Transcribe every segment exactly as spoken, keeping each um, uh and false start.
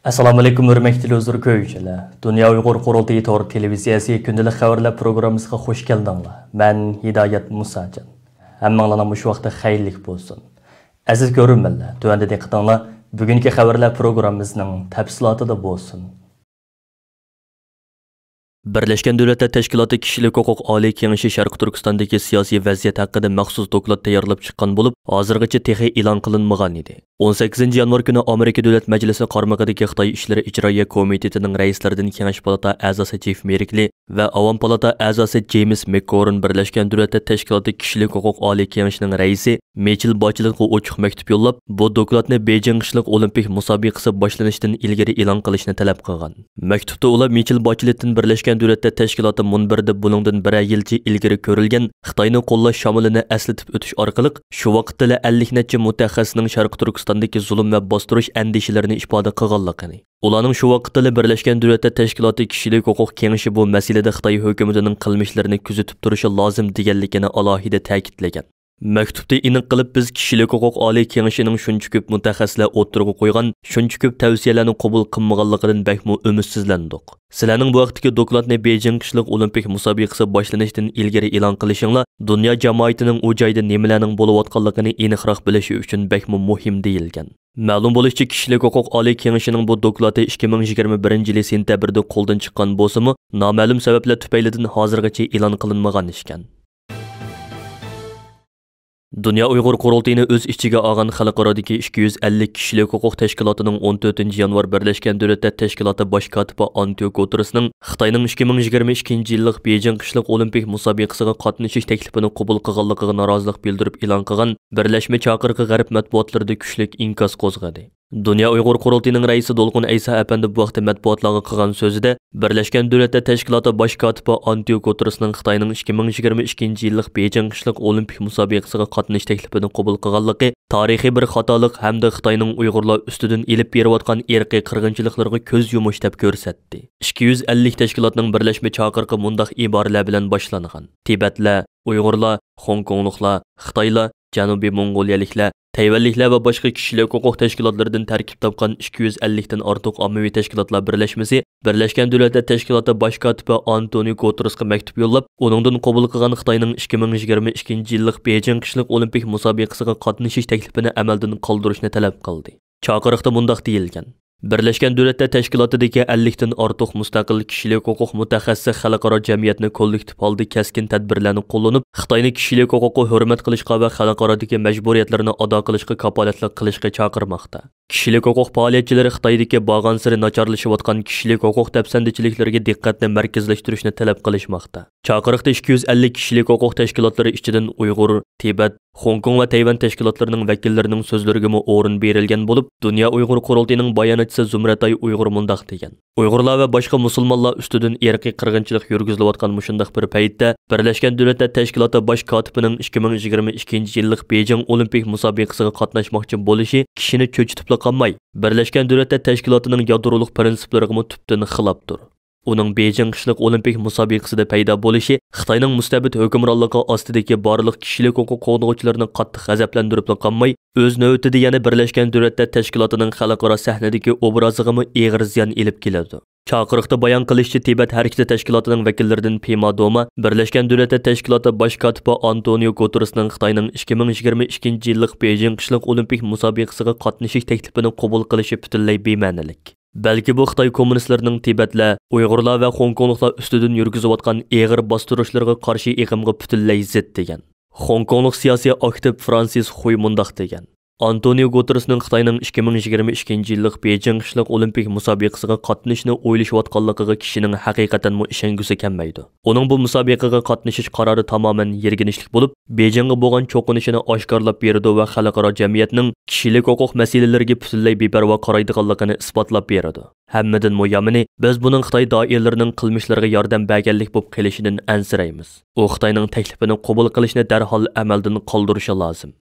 ئەسسالامۇئەلەيكۇم، ھۆرمەتلىك تېلېۋىزور كۆرگۈچىلەر. دۇنيا ئۇيغۇر قۇرۇلتىيى تور تېلېۋىزىيەسى كۈندىلىك خەۋەرلەر پروگراممىسىغا خۇش كەلدىڭلار. مەن ھىدايەت مۇساجان. ھەممىڭلارنىڭ مۇشۇ ۋاقتى خەيرلىك بولسۇن. ئەزىز كۆرۈرمەنلەر، تۆۋەندە دىققىتىڭلار بۈگۈنكى خەۋەرلەر پروگراممىسىنىڭ تەپسىلاتىدا بولسۇن. بىرلەشكەن دۆلەتلەر تەشكىلاتى كىشىلىك ھوقۇق ئالىي كېڭىشى شەرقىي تۈركىستاندىكى سىياسىي ۋەزىيەت ھەققىدە مەخسۇس دوكلات تەييارلاپ چىققان بولۇپ، ھازىرغىچە تېخى ئېلان قىلىنمىغان ئىدى. ئون سەككىزىنچى يانۋار كۈنى ئامېرىكا دۆلەت مەجلىسى قارمىقىدىكى خىتاي ئىشلىرى ئىجرائىيە كومىتېتىنىڭ رەئىسلىرىدىن كېڭەش پالاتا ئەزاسى جېف مېركلى ۋە ئاۋام پالاتا ئەزاسى جېيمىس مەككورن بىرلەشكەن دۆلەتلەر تەشكىلاتى كىشىلىك ھوقۇق ئالىي كېڭىشىنىڭ رەئىسى مىچېل باچېلېتقا ئوچۇق مەكتۇپ يوللاپ، بۇ دوكلاتنى بېيجىڭ قىشلىق ئولىمپىك مۇسابىقىسى باشلىنىشتىن ئىلگىرى ئېلان قىلىشنى تەلەپ قىلغان. مەكتۇپتا ئۇلار مىچېل باچېلېتتىن بىرلەشكەن دۆلەتلەر تەشكىلاتى مۇنبىرىدە بۇنىڭدىن بىرەر يىلچە ئىلگىرى كۆرۈلگەن خىتاينى قوللاش شامىلىنى ئەسلىتىپ ئۆتۈش ئارقىلىق، شۇ ۋاقىتتىلا ئەللىك نەچچە مۇتەخەسسىسنىڭ شەرقىي تۈركىستاندىكى زۇلۇم ۋە باستۇرۇش ئەندىشىلىرىنى ئىپادە قىلغانلىقىنى، ئۇلارنىڭ شۇ ۋاقىتتىلا بىرلەشكەن دۆلەتلەر تەشكىلاتى كىشىلىك ھوقۇق كېڭىشى بۇ مەسىلىدە خىتاي ھۆكۈمىتىنىڭ قىلمىشلىرىنى كۆزىتىپ تۇرۇشى لازىم دېگەنلىكىنى ئالاھىدە تەكىتلىگەن. مەكتۇپتا ئېنىق قىلىپ، بىز كىشىلىك ھوقۇق ئالىي كېڭىشىنىڭ شۇنچە كۆپ مۇتەخەسسىسلەر ئوتتۇرىغا قويغان شۇنچە كۆپ تەۋسىيەلەرنى قوبۇل قىلمىغانلىقىدىن بەكمۇ ئۈمىدسىزلەندۇق. سىلەرنىڭ بۇ ھەقتىكى دوكلاتنى بېيجىڭ قىشلىق ئولىمپىك مۇسابىقىسى باشلىنىشتىن ئىلگىرى ئېلان قىلىشىڭلار دۇنيا جامائىتىنىڭ ئۇ جايدا نېمىلەرنىڭ بولۇۋاتقانلىقىنى ئېنىقراق بىلىشى ئۈچۈن بەكمۇ مۇھىم، دېيىلگەن. مەلۇم بولۇشىچە، كىشىلىك ھوقۇق ئالىي كېڭىشىنىڭ بۇ دوكلاتى ئىككى مىڭ يىگىرمە بىرىنچى يىلى سېنتەبىردە قولدىن چىققان بولسىمۇ، نامەلۇم سەۋەبلەر تۈپەيلىدىن ھازىرغىچە ئېلان قىلىنمىغان ئىكەن. دۇنيا ئۇيغۇر قۇرۇلتىيىنى ئۆز ئىچىگە ئالغان خەلقئارادىكى ئىككى يۈز ئەللىك كىشىلىك ھوقۇق تەشكىلاتىنىڭ ئون تۆتىنچى يانۋار بىرلەشكەن دۆلەتلەر تەشكىلاتى باش كاتىپى ئانتونىئو گۇتېرېسنىڭ خىتاينىڭ ئىككى مىڭ يىگىرمە ئىككىنچى يىللىق بېيجىڭ قىشلىق ئولىمپىك مۇسابىقىسىغا قاتنىشىش تەكلىپىنى قوبۇل قىلغانلىقىغا نارازىلىق بىلدۈرۈپ ئېلان قىلغان بىرلەشمە چاقىرىقى غەرب مەتبۇئاتلىرىدا كۈچلۈك ئىنكاس قوزغىدى. دۇنيا ئۇيغۇر قۇرۇلتىيىنىڭ رەئىسى دولقۇن ئەيسا ئەپەندى بۇ ھەقتە مەتبۇئاتلارغا قىلغان سۆزىدە، بىرلەشكەن دۆلەتلەر تەشكىلاتى باش كاتىپى ئانتونىئو گۇتېرېسنىڭ خىتاينىڭ ئىككى مىڭ يىگىرمە ئىككىنچى يىللىق بېيجىڭ قىشلىق ئولىمپىك مۇسابىقىسىغا قاتنىشىش تەكلىپىنى قوبۇل قىلغانلىقى تارىخىي بىر خاتالىق ھەمدە خىتاينىڭ ئۇيغۇرلار ئۈستىدىن ئېلىپ بېرىۋاتقان ئىرقىي قىرغىنچىلىقلىرىغا كۆز يۇمۇش دەپ كۆرسەتتى. ئىككى يۈز ئەللىك تەشكىلاتنىڭ بىرلەشمە چاقىرىقى مۇنداق ئىبارىلەر بىلەن باشلانغان: تىبەتلەر، ئۇيغۇرلار، خوڭكوڭلۇقلار، خىتايلار، جەنۇبىي موڭغۇلىيەلىكلەر، تەيۋەنلىكلەر ۋە باشقا كىشىلىك ھوقۇق تەشكىلاتلىرىدىن تەركىب تاپقان ئىككى يۈز ئەللىكتىن ئارتۇق ئاممىۋى تەشكىلاتلار بىرلەشمىسى بىرلەشكەن دۆلەتلەر تەشكىلاتى باش كاتىپى ئانتونىئو گۇتېرېسقا مەكتۇپ يوللاپ، ئۇنىڭدىن قوبۇل قىلغان خىتاينىڭ ئىككى مىڭ يىگىرمە ئىككىنچى يىللىق بېيجىڭ قىشلىق ئولىمپىك مۇسابىقىسىغا قاتنىشىش تەكلىپىنى ئەمەلدىن قالدۇرۇشنى تەلەپ قىلدى. چاقىرىقتا مۇنداق دېيىلگەن: بىرلەشكەن دۆلەتلەر تەشكىلاتىدىكى ئەللىكتىن ئارتۇق مۇستەقىل كىشىلىك ھوقۇق مۇتەخەسسىسى خەلقئارا جەمئىيەتنى كوللېكتىپ ھالدا كەسكىن تەدبىرلەرنى قوللىنىپ، خىتاينى كىشىلىك ھوقۇققا ھۆرمەت قىلىشقا ۋە خەلقئارادىكى مەجبۇرىيەتلىرىنى ئادا قىلىشقا كاپالەتلىك قىلىشقا چاقىرماقتا. كىشىلىك ھوقۇق پائالىيەتچىلىرى خىتايدىكى بارغانسېرى ناچارلىشىۋاتقان كىشىلىك ھوقۇق دەپسەندىچىلىكلىرىگە دىققەتنى مەركەزلەشتۈرۈشنى تەلەپ قىلىشماقتا. چاقىرىقتا ئىككى يۈز ئەللىك كىشىلىك ھوقۇق تەشكىلاتلىرى ئىچىدىن ئۇيغۇر، تىبەت، خوڭكوڭ ۋە تەيۋەن تەشكىلاتلىرىنىڭ ۋەكىللىرىنىڭ سۆزلىرىگىمۇ ئورۇن بېرىلگەن بولۇپ، دۇنيا ئۇيغۇر قۇرۇلتىيىنىڭ باياناتچىسى زۇمرەتئاي ئۇيغۇر مۇنداق دېگەن: ئۇيغۇرلار ۋە باشقا مۇسۇلمانلار ئۈستىدىن ئىرقىي قىرغىنچىلىق يۈرگۈزۈلۈۋاتقان مۇشۇنداق بىر پەيتتە، بىرلەشكەن دۆلەتلەر تەشكىلاتى باش كاتىپىنىڭ ئىككى مىڭ يىگىرمە ئىككىنچى يىللىق بېيجىڭ ئولىمپىك مۇسابىقىسىغا قاتناشماقچى بولۇشى كىشىنى چۆچۈتۈپلا قالماي، بىرلەشكەن دۆلەتلەر تەشكىلاتىنىڭ يادرولۇق پىرىنسىپلىرىغىمۇ تۈپتىن خىلاپتۇر. ئۇنىڭ بېيجىڭ قىشلىق ئولىمپىك مۇسابىقىسىدە پەيدا بولۇشى خىتاينىڭ مۇستەبىت ھۆكۈمرانلىقى ئاستىدىكى بارلىق كىشىلىك ھوقۇق قوغدىغۇچىلىرىنى قاتتىق غەزەپلەندۈرۈپلا قالماي، ئۆز نۆۋىتىدە يەنە بىرلەشكەن دۆلەتلەر تەشكىلاتىنىڭ خەلقئارا سەھنىدىكى ئوبرازىغىمۇ ئېغىر زىيان ئېلىپ كېلىدۇ. چاقىرىقتا بايان قىلىشىچە، تىبەت ھەرىكىتى تەشكىلاتىنىڭ ۋەكىللىرىدىن پېما دوما بىرلەشكەن دۆلەتلەر تەشكىلاتى باش كاتىپى ئانتونىئو گۇتېرېسنىڭ خىتاينىڭ ئىككى مىڭ يىگىرمە ئىككىنچى يىللىق بېيجىڭ قىشلىق ئولىمپىك مۇسابىقىسىغا قاتنىشىش تەكلىپىنى قوبۇل قىلىشى پۈتۈنلەي بىمەنىلىك. بەلكى بۇ خىتاي كوممۇنىستلىرىنىڭ تىبەتلەر، ئۇيغۇرلار ۋە خوڭكوڭلۇقلار ئۈستىدىن يۈرگۈزۈۋاتقان ئېغىر باستۇرۇشلىرىغا قارشى ئېقىمغا پۈتۈنلەي زىت، دېگەن. خوڭكوڭلۇق سىياسىي ئاكتىپ فرانسىس خۇي مۇنداق دېگەن: ئانتونىئو گۇتېرېسنىڭ خىتاينىڭ ئىككى مىڭ يىگىرمە ئىككىنچى يىللىق بېيجىڭ قىشلىق ئولىمپىك مۇسابىقىسىغا قاتنىشىشنى ئويلىشىۋاتقانلىقىغا كىشىنىڭ ھەقىقەتەنمۇ ئىشەنگۈسى كەلمەيدۇ. ئۇنىڭ بۇ مۇسابىقىگە قاتنىشىش قارارى تامامەن يىرگىنچلىك بولۇپ، بېيجىڭغا بولغان چوقۇنۇشىنى ئاشكارىلاپ بېرىدۇ ۋە خەلقئارا جەمئىيەتنىڭ كىشىلىك ھوقۇق مەسىلىلىرىگە پۈتۈنلەي بىپەرۋا قارايدىغانلىقىنى ئىسپاتلاپ بېرىدۇ. ھەممىدىنمۇ يامىنى، بىز بۇنىڭ خىتاي دائىرىلىرىنىڭ قىلمىشلىرىغا ياردەم بەرگەنلىك بولۇپ قېلىشىدىن ئەنسىرەيمىز. ئۇ خىتاينىڭ تەكلىپىنى قوبۇل قىلىشنى دەرھال ئەمەلدىن قالدۇرۇشى لازىم.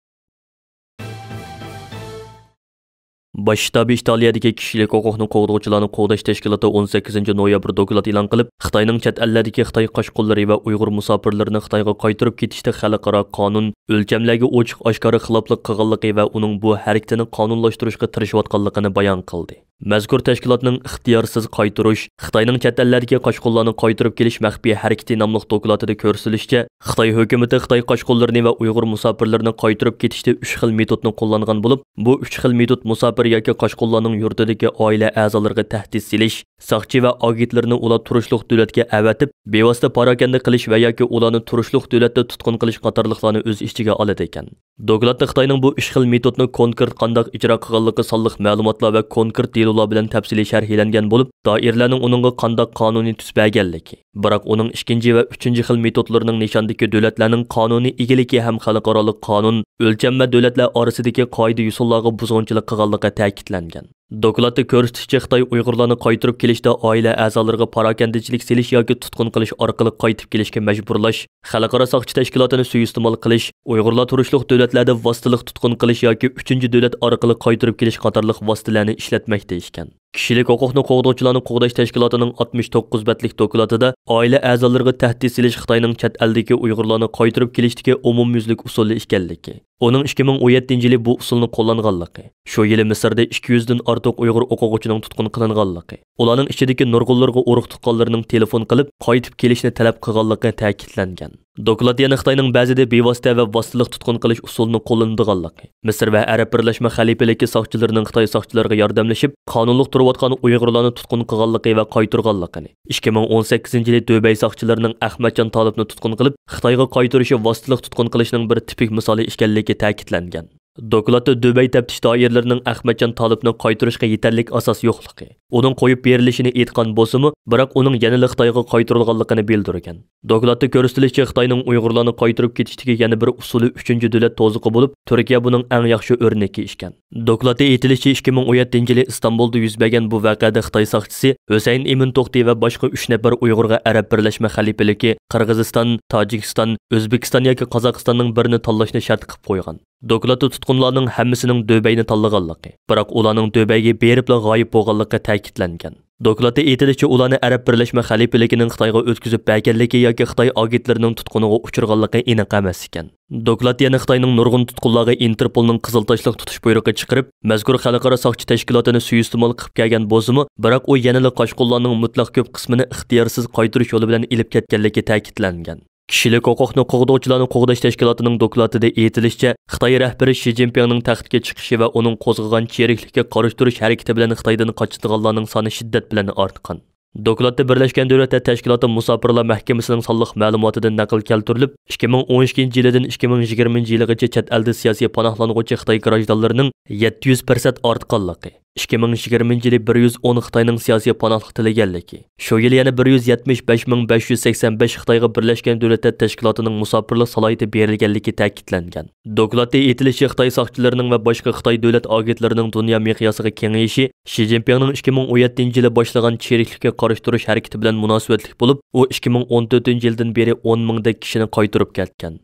باش شتابى ئىتالىيەدىكى كىشىلىك ھوقۇقنى قوغدىغۇچىلارنى قوغداش تەشكىلاتى ئون سەككىزىنچى نويابىر دوكلات ئېلان قىلىپ، خىتاينىڭ چەت ئەللەردىكى خىتاي قاشقۇنلىرى ۋە ئۇيغۇر مۇساپىرلىرىنى خىتايغا قايتۇرۇپ كېتىشتە خەلقئارا قانۇن، ئۆلچەملەرگە ئوچۇق ئاشكارا خىلاپلىق قىلغانلىقى ۋە ئۇنىڭ بۇ ھەرىكىتىنى قانۇنلاشتۇرۇشقا تىرىشىۋاتقانلىقىنى بايان قىلدى. مەزكۇر تەشكىلاتنىڭ ئىختىيارسىز قايتۇرۇش، خىتاينىڭ چەت ئەللەردىكى قاچقۇنلارنى قايتۇرۇپ كېلىش مەخپىي ھەرىكىتى ناملىق دوكلاتىدا كۆرسىتىلىشىچە، خىتاي ھۆكۈمىتى خىتاي قاچقۇنلىرىنى ۋە ئۇيغۇر مۇساپىرلىرىنى قايتۇرۇپ كېتىشتە ئۈچ خىل مېتودنى قوللانغان بولۇپ، بۇ ئۈچ خىل مېتود مۇساپىر ياكى قاچقۇنلارنىڭ يۇرتىدىكى ئائىلە ئەزالىرىغا تەھدىت سېلىش، ساقچى ۋە ئاگېنتلىرىنى ئۇلار تۇرۇشلۇق دۆلەتكە ئەۋەتىپ، بىۋاسىتە پاراكەندە قىلىش ۋە ياكى ئۇلارنى تۇرۇشلۇق دۆلەتتە تۇتقۇن قىلىش قاتارلىقلارنى ئۆز ئىچىگە ئالىدىكەن. دوكلاتتا خىتاينىڭ بۇ ئۈچ خىل مېتودنى كونكرېت قانداق ئىجرا قىلغانلىقى سانلىق مەلۇماتلار ۋە كونكرېت دېلولار بىلەن تەپسىلىي شەرھلەنگەن بولۇپ، دائىرىلەرنىڭ ئۇنىڭغا قانداق قانۇنىي تۈس بەرگەنلىكى، بىراق ئۇنىڭ ئىككىنچى ۋە ئۈچىنچى خىل مېتودلىرىنىڭ نىشاندىكى دۆلەتلەرنىڭ قانۇنىي ئىگىلىكى ھەم خەلقئارالىق قانۇن، ئۆلچەم ۋە دۆلەتلەر ئارىسىدىكى قائىدە-يوسۇنلارغا بۇزغۇنچىلىق قىلغانلىقى تەكىتلەنگەن. دوكلاتتا كۆرسىتىشىچە، خىتاي ئۇيغۇرلارنى قايتۇرۇپ كېلىشتە ئائىلە ئەزالىرىغا پاراكەندىچىلىك سېلىش ياكى تۇتقۇن قىلىش ئارقىلىق قايتىپ كېلىشكە مەجبۇرلاش، خەلقئارا ساقچى تەشكىلاتىنى سۇيىئىستېمال قىلىش، ئۇيغۇرلار تۇرۇشلۇق دۆلەتلەردە ۋاسىتىلىق تۇتقۇن قىلىش ياكى ئۈچىنچى دۆلەت ئارقىلىق قايتۇرۇپ كېلىش قاتارلىق ۋاسىتىلەرنى ئىشلەتمەكتە ئىكەن. كىشىلىك ھوقۇقنى قوغدىغۇچىلارنى قوغداش تەشكىلاتىنىڭ ئاتمىش توققۇز بەتلىك دوكلاتىدا ئائىلە ئەزالىرىغا تەھدىت سېلىش خىتاينىڭ چەت ئەلدىكى ئۇيغۇرلارنى قايتۇرۇپ كېلىشتىكى ئومۇميۈزلۈك ئۇسۇلى ئىكەنلىكى، ئۇنىڭ ئىككى مىڭ ئون يەتتىنچى يىلى بۇ ئۇسۇلنى قوللانغانلىقى، شۇ يىلى مىسىردا ئىككى يۈزدىن ئارتۇق ئۇيغۇر ئوقۇغۇچىنىڭ تۇتقۇن قىلىنغانلىقى، ئۇلارنىڭ ئىچىدىكى نۇرغۇنلىرىغا ئۇرۇق-تۇغقانلىرىنىڭ تېلېفون قىلىپ، قايتىپ كېلىشنى تەلەپ قىلغانلىقى تەكىتلەنگەن. دوكلات يەنە خىتاينىڭ بەزىدە بىۋاسىتە ۋە ۋاسىتىلىق تۇتقۇن قىلىش ئۇسۇلىنى قوللىنىدىغانلىقى، مىسىر ۋە ئەرەب بىرلەشمە خەلىپىلىكى ساقچىلىرىنىڭ خىتاي ساقچىلىرىغا ياردەملىشىپ، قانۇنلۇق تۇرۇۋاتقان ئۇيغۇرلارنى تۇتقۇن قىلغانلىقى ۋە قايتۇرغانلىقىنى، ئىككى مىڭ ئون سەككىزىنچى يىلى دۆبەي ساقچىلىرىنىڭ ئەخمەتجان تالىپنى تۇتقۇن قىلىپ، خىتايغا قايتۇرۇشى ۋاسىتىلىق تۇتقۇن قىلىشنىڭ بىر تىپىك مىسالى ئىكەنلىكى تەكىتلەنگەن. دوكلاتتا دۆبەي تەپتىش دائىرىلىرىنىڭ ئەخمەتجان تالىپنى قايتۇرۇشقا يېتەرلىك ئاساس يوقلۇقى، ئۇنىڭ قويۇپ بېرىلىشىنى ئېيتقان بولسىمۇ، بىراق ئۇنىڭ يەنىلا خىتايغا قايتۇرۇلغانلىقىنى بىلدۈرگەن. دوكلاتتا كۆرسىتىلىشىچە، خىتاينىڭ ئۇيغۇرلارنى قايتۇرۇپ كېتىشتىكى يەنە بىر ئۇسۇلى ئۈچىنچى دۆلەت توزۇقى بولۇپ، تۈركىيە بۇنىڭ ئەڭ ياخشى ئۆرنىكى ئىكەن. دوكلاتتا ئېيتىلىشىچە، ئىككى مىڭ ئون يەتتىنچى يىلى ئىستانبۇلدا يۈز بەرگەن بۇ ۋەقەدە خىتاي ساقچىسى ھۈسەيىن ئىمىن توختى ۋە باشقا ئۈچ نەپەر ئۇيغۇرغا ئەرەب بىرلەشمە خەلىپىلىكى، قىرغىزىستان، تاجىكىستان، ئۆزبېكىستان ياكى قازاقىستاننىڭ بىرىنى تاللاشنى شەرت قىلىپ قويغان. دوكلاتتا تۇتقۇنلارنىڭ ھەممىسىنىڭ دۆبەينى تاللىغانلىقى، بىراق ئۇلارنىڭ دۆبەيگە بېرىپلا غايىب بولغانلىقى تەكىتلەنگەن. دوكلاتتا ئېيتىلىشىچە، ئۇلارنى ئەرەب بىرلەشمە خەلىپىلىكىنىڭ خىتايغا ئۆتكۈزۈپ بەرگەنلىكى ياكى خىتاي ئاگېنتلىرىنىڭ تۇتقۇنىغا ئۇچرىغانلىقى ئېنىق ئەمەس ئىكەن. دوكلات يەنە خىتاينىڭ نۇرغۇن تۇتقۇنلارغا ئىنتېرپولنىڭ قىزىل تاشلىق تۇتۇش بۇيرۇقى چىقىرىپ، مەزكۇر خەلقئارا ساقچى تەشكىلاتىنى سۇيىئىستېمال قىلىپ كەلگەن بولسىمۇ، بىراق ئۇ يەنىلا قاچقۇنلارنىڭ مۇتلەق كۆپ قىسمىنى ئىختىيارسىز قايتۇرۇش يولى بىلەن ئېلىپ كەتكەنلىكى تەكىتلەنگەن. كىشىلىك ھوقۇقنى قوغدىغۇچىلارنى قوغداش تەشكىلاتىنىڭ دوكلاتىدا ئېيتىلىشىچە، خىتاي رەھبىرى شى جىنپىڭنىڭ تەختكە چىقىشى ۋە ئۇنىڭ قوزغىغان چىرىكلىككە قارشى تۇرۇش ھەرىكىتى بىلەن خىتايدىن قاچىدىغانلارنىڭ سانى شىددەت بىلەن ئارتقان. دوكلاتتا بىرلەشكەن دۆلەتلەر تەشكىلاتى مۇساپىرلار مەھكىمىسىنىڭ سانلىق مەلۇماتىدىن نەقىل كەلتۈرۈلۈپ، ئىككى مىڭ ئون ئىككىنچى يىلىدىن ئىككى مىڭ يىگىرمىنچى يىلىغىچە چەت ئەلدە سىياسىي پاناھلانغۇچى خىتاي گراژدانلىرىنىڭ يەتتە يۈز پىرسەنت ئارتقانلىقى، ئىككى مىڭ يىگىرمىنچى يىلى بىر يۈز ئون خىتاينىڭ سىياسىي پاناھلىق تىلىگەنلىكى، شۇ يىلى يەنە بىر يۈز يەتمىش بەش مىڭ بەش يۈز سەكسەن بەش خىتايغا بىرلەشكەن دۆلەتلەر تەشكىلاتىنىڭ مۇساپىرلىق سالاھىيىتى بېرىلگەنلىكى تەكىتلەنگەن. دوكلاتتا ئېيتىلىشىچە، خىتاي ساقچىلىرىنىڭ ۋە باشقا خىتاي دۆلەت ئاگېنتلىرىنىڭ دۇنيا مىقياسىغا كېڭىيىشى شى جىنپىڭنىڭ ئىككى مىڭ ئون يەتتىنچى يىلى باشلىغان چىرىكلىككە قارشى تۇرۇش ھەرىكىتى بىلەن مۇناسىۋەتلىك بولۇپ، ئۇ ئىككى مىڭ ئون تۆتىنچى يىلدىن بېرى ئون مىڭدەك كىشىنى قايتۇرۇپ كەتكەن.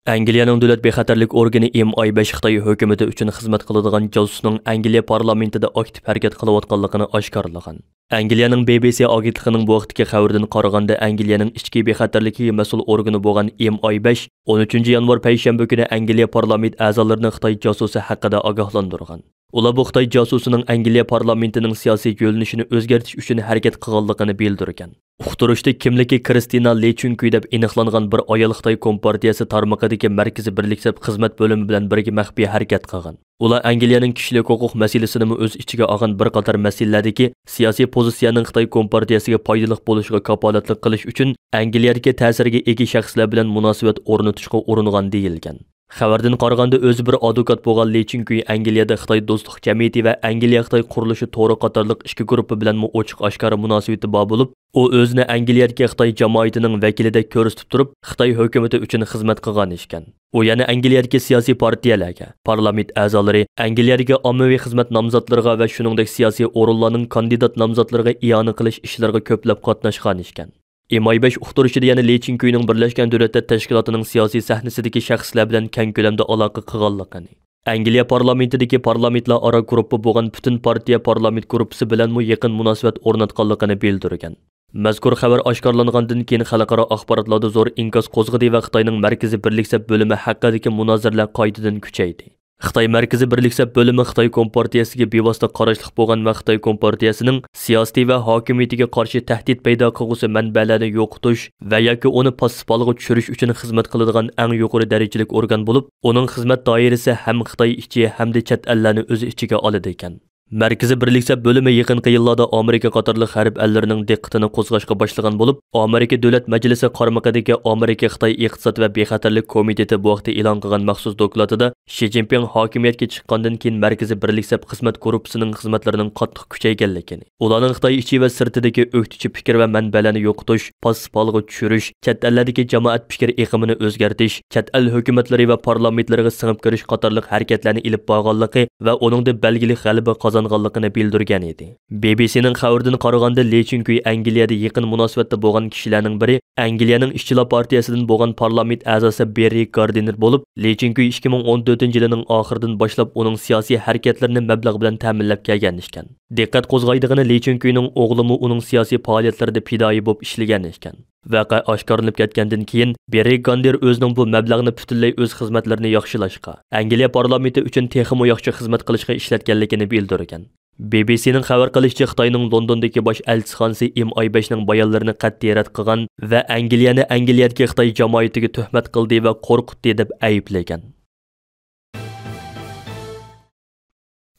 ئەنگلىيەنىڭ دۆلەت بىخەتەرلىك ئورگىنى ئېم ئاي بەش خىتاي ھۆكۈمىتى ئۈچۈن خىزمەت قىلىدىغان جاسۇسنىڭ ئەنگلىيە پارلامېنتىدا ئاكتىپ ھەرىكەت قىلىۋاتقانلىقىنى ئاشكارىلىغان. ئەنگلىيەنىڭ بى بى سى ئاگېنتلىقىنىڭ بۇ ھەقتىكى خەۋىرىدىن قارىغاندا، ئەنگلىيەنىڭ ئىچكى بىخەتەرلىكىگە مەسئۇل ئورگىنى بولغان ئېم ئاي بەش ئون ئۈچىنچى يانۋار پەيشەنبە كۈنى ئەنگلىيە پارلامېنت ئەزالىرىنى خىتاي جاسۇسى ھەققىدە ئاگاھلاندۇرغان. ئۇلار بۇ خىتاي جاسۇسىنىڭ ئەنگلىيە پارلامېنتىنىڭ سىياسىي يۆنىلىشىنى ئۆزگەرتىش ئۈچۈن ھەرىكەت قىلغانلىقىنى بىلدۈرگەن. ئۇقتۇرۇشتا كىملىكى كرىستىنا لى چۈنكۈي دەپ ئېنىقلانغان بىر ئايال خىتاي كومپارتىيەسى تارمىقىدىكى مەركىزىي بىرلىك سەپ خىزمەت بۆلۈمى بىلەن بىرگە مەخپىي ھەرىكەت قىلغان. ئۇلار ئەنگلىيەنىڭ كىشىلىك ھوقۇق مەسىلىسىنىمۇ ئۆز ئىچىگە ئالغان بىر قاتار مەسىلىلەردىكى سىياسىي پوزىتسىيەنىڭ خىتاي كومپارتىيەسىگە پايدىلىق بولۇشىغا كاپالەتلىك قىلىش ئۈچۈن ئەنگلىيەدىكى تەسىرگە ئىگە شەخسلەر بىلەن مۇناسىۋەت ئورنىتىشقا ئۇرۇنغان دېيىلگەن. خەۋەردىن قارىغاندا، ئۆزى بىر ئادۋوكات بولغان لى چىنكۈي ئەنگلىيەدە خىتاي دوستلۇق جەمئىيىتى ۋە ئەنگلىيە خىتاي قۇرۇلۇشى تورى قاتارلىق ئىككى گۇرۇپپا بىلەنمۇ ئوچۇق ئاشكارا مۇناسىۋىتى بار بولۇپ، ئۇ ئۆزىنى ئەنگلىيەدىكى خىتاي جامائىتىنىڭ ۋەكىلىدەك كۆرسىتىپ تۇرۇپ، خىتاي ھۆكۈمىتى ئۈچۈن خىزمەت قىلغان ئىكەن. ئۇ يەنە ئەنگلىيەدىكى سىياسىي پارتىيەلەرگە، پارلامېنت ئەزالىرى، ئەنگلىيەدىكى ئاممىۋى خىزمەت نامزاتلىرىغا ۋە شۇنىڭدەك سىياسىي ئورۇنلارنىڭ كاندىدات نامزاتلىرىغا ئىئانە قىلىش ئىشلىرىغا كۆپلەپ قاتناشقان ئىكەن. ئېم ئاي بەش ئۇقتۇرۇشىدا يەنە لى چىنكۈينىڭ بىرلەشكەن دۆلەتلەر تەشكىلاتىنىڭ سىياسىي سەھنىسىدىكى شەخسلەر بىلەن كەڭ كۆلەمدە ئالاقە قىلغانلىقىنى، ئەنگلىيە پارلامېنتىدىكى پارلامېنتلار ئارا گۇرۇپپا بولغان پۈتۈن پارتىيە پارلامېنت گۇرۇپپىسى بىلەنمۇ يېقىن مۇناسىۋەت ئورناتقانلىقىنى بىلدۈرگەن. مەزكۇر خەۋەر ئاشكارىلانغاندىن كېيىن، خەلقئارا ئاخباراتلاردا زور ئىنكاس قوزغىدى ۋە خىتاينىڭ مەركىزىي بىرلىك سەپ بۆلۈمى ھەققىدىكى مۇنازىرىلەر قايتىدىن كۈچەيدى. خىتاي مەركىزىي بىرلىك سەپ بۆلۈمى خىتاي كومپارتىيەسىگە بىۋاسىتە قاراشلىق بولغان ۋە خىتاي كومپارتىيەسىنىڭ سىياسىتى ۋە ھاكىمىيىتىگە قارشى تەھدىت پەيدا قىلغۇسى مەنبەلەرنى يوقىتىش ۋە ياكى ئۇنى پاسسىپ ھالغا چۈشۈرۈش ئۈچۈن خىزمەت قىلىدىغان ئەڭ يۇقىرى دەرىجىلىك ئورگان بولۇپ، ئۇنىڭ خىزمەت دائىرىسى ھەم خىتاي ئىچى ھەمدە چەت ئەللەرنى ئۆز ئىچىگە ئالىدىكەن. مەركىزىي بىرلىك سەپ بۆلۈمى يېقىنقى يىللاردا ئامېرىكا قاتارلىق غەرب ئەللىرىنىڭ دىققىتىنى قوزغاشقا باشلىغان بولۇپ، ئامېرىكا دۆلەت مەجلىسى قارمىقىدىكى ئامېرىكا خىتاي ئىقتىساد ۋە بىخەتەرلىك كومىتېتى بۇ ھەقتە ئېلان قىلغان مەخسۇس دوكلاتىدا شى جىنپىڭ ھاكىمىيەتكە چىققاندىن كېيىن مەركىزىي بىرلىك سەپ خىزمەت گۇرۇپپىسىنىڭ خىزمەتلىرىنىڭ قاتتىق كۈچەيگەنلىكىنى، ئۇلارنىڭ خىتاي ئىچى ۋە سىرتىدىكى ئۆكتىچى پىكىر ۋە مەنبەلەرنى يوقىتىش، پاسسىپ ھالغا چۈشۈرۈش، چەت ئەللەردىكى جامائەت پىكىر ئېقىمىنى ئۆزگەرتىش، چەت ئەل ھۆكۈمەتلىرى ۋە پارلامېنتلىرىغا سىڭىپ كىرىش قاتارلىق ھەرىكەتلەرنى ئېلىپ بارغانلىقى ۋە ئۇنىڭدىن بەلگىلىك غەلىبە قازانغانلىقىنى بىلدۈرگەن ئىدى. بى بى سىنىڭ خەۋىرىدىن قارىغاندا، لى چىنكۈي ئەنگلىيەدە يېقىن مۇناسىۋەتتە بولغان كىشىلەرنىڭ بىرى، ئەنگلىيەنىڭ ئىشچىلار پارتىيەسىدىن بولغان پارلامېنت ئەزاسى بېررى گاردىنېر بولۇپ، لى چىنكۈي ئىككى مىڭ ئون تۆتىنچى يىلىنىڭ ئاخىرىدىن باشلاپ ئۇنىڭ سىياسىي ھەرىكەتلىرىنى مەبلەغ بىلەن تەمىنلەپ كەلگەن ئىكەن. دىققەت قوزغايدىغىنى، لى چىنكۈينىڭ ئوغلىمۇ ئۇنىڭ سىياسىي پائالىيەتلىرىدە پىدائىي بولۇپ ئىشلىگەن ئىكەن. ۋەقە ئاشكارىلىنىپ كەتكەندىن كېيىن، بېررى گاردىنېر ئۆزىنىڭ بۇ مەبلەغنى پۈتۈنلەي ئۆز خىزمەتلىرىنى ياخشىلاشقا، ئەنگلىيە پارلامېنتى ئۈچۈن تېخىمۇ ياخشى خىزمەت قىلىشقا ئىشلەتكەنلىكىنى بىلدۈرگەن. بى بى سىنىڭ خەۋەر قىلىشىچە، خىتاينىڭ لوندوندىكى باش ئەلچىخانىسى ئېم ئاي بەشنىڭ بايانلىرىنى قەتئىي رەت قىلغان ۋە ئەنگلىيەنى ئەنگلىيەدىكى خىتاي جامائىتىگە تۆھمەت قىلدى ۋە قورقۇتتى دەپ ئەيىبلىگەن.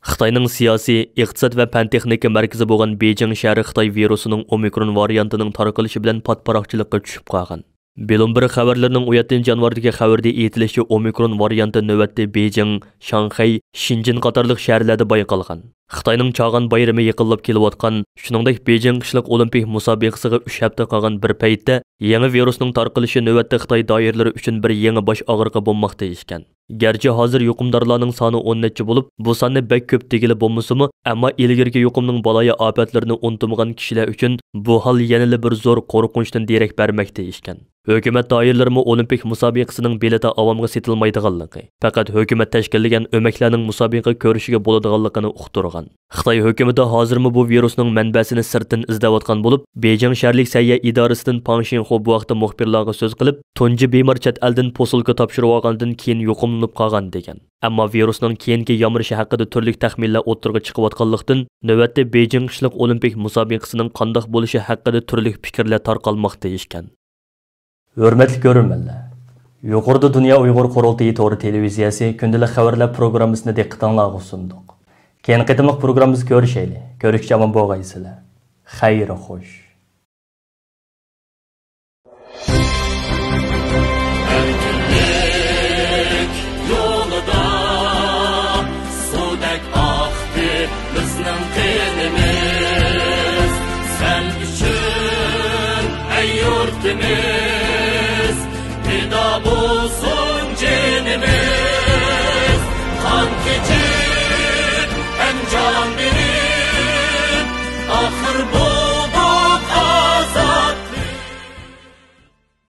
خىتاينىڭ سىياسىي، ئىقتىساد ۋە پەن تېخنىكا مەركىزى بولغان بېيجىڭ شەھىرى خىتاي ۋىرۇسىنىڭ ئومىكرون ۋارىيانتىنىڭ تارقىلىشى بىلەن پات-پاراقچىلىققا چۈشۈپ قالغان. بلومبېرگ خەۋەرلىرىنىڭ ئون يەتتىنچى يانۋاردىكى خەۋىرىدە ئېيتىلىشىچە، ئومىكرون ۋارىيانتى نۆۋەتتە بېيجىڭ، شاڭخەي، شېنجېن قاتارلىق شەھەرلەردە بايقالغان. خىتاينىڭ چاغان بايرىمى يېقىنلاپ كېلىۋاتقان، شۇنىڭدەك بېيجىڭ قىشلىق ئولىمپىك مۇسابىقىسىغا ئۈچ ھەپتە قالغان بىر پەيتتە، يېڭى ۋىرۇسنىڭ تارقىلىشى نۆۋەتتە خىتاي دائىرىلىرى ئۈچۈن بىر يېڭى باش ئاغرىقى بولماقتا ئىكەن. گەرچە ھازىر يۇقۇمدارلارنىڭ سانى ئون نەچچە بولۇپ، بۇ ساننى بەك كۆپ دېگىلى بولمىسىمۇ، ئەمما ئىلگىرىكى يۇقۇمنىڭ بالايىئاپەتلىرىنى ئۇنتۇمىغان كىشىلەر ئۈچۈن بۇ ھال يەنىلا بىر زور قورقۇنچتىن دېرەك بەرمەكتە ئىكەن. ھۆكۈمەت دائىرىلىرىمۇ ئولىمپىك مۇسابىقىسىنىڭ بېلىتى ئاۋامغا سېتىلمايدىغانلىقى، پەقەت ھۆكۈمەت تەشكىللىگەن ئۆمەكلەرنىڭ مۇسابىقە كۆرۈشىگە بولىدىغانلىقىنى ئۇقتۇرغان. خىتاي ھۆكۈمىتى ھازىرمۇ بۇ ۋىرۇسنىڭ مەنبەسىنى سىرتتىن ئىزدەۋاتقان بولۇپ، بېيجىڭ شەھەرلىك سەھىيە ئىدارىسىدىن پاڭ شىنخۇ بۇ ھەقتە مۇخبىرلارغا سۆز قىلىپ، تۇنجى بىمار چەت ئەلدىن پوسۇلكا تاپشۇرۇۋالغاندىن كېيىن يۇقۇملىنىپ قالغان، دېگەن. ئەمما ۋىرۇسنىڭ كېيىنكى يامرىشى ھەققىدە تۈرلۈك تەخمىنلەر ئوتتۇرىغا چىقىۋاتقانلىقتىن، نۆۋەتتە بېيجىڭ قىشلىق ئولىمپىك مۇسابىقىسىنىڭ قانداق بولۇشى ھەققىدە تۈرلۈك پىكىرلەر تارقالماقتا ئىكەن. ھۆرمەتلىك كۆرۈرمەنلەر، يۇقىرىدا دۇنيا ئۇيغۇر قۇرۇلتىيى تورى تېلېۋىزىيەسى كۈندىلىك خەۋەرلەر پروگراممىسىنى دىققىتىڭلارغا سۇندۇق. كېيىنكى قېتىملىق پروگراممىمىزدا كۆرۈشەيلى. كۆرۈشكىچە ئامان بولغايسىلەر. خەير خوش. ئەركىنلىك يولىدا سۇدەك ئاقتى بىزنىڭ قېنىمىز. سەن ئۈچۈن، ئەي يۇرتىمىز.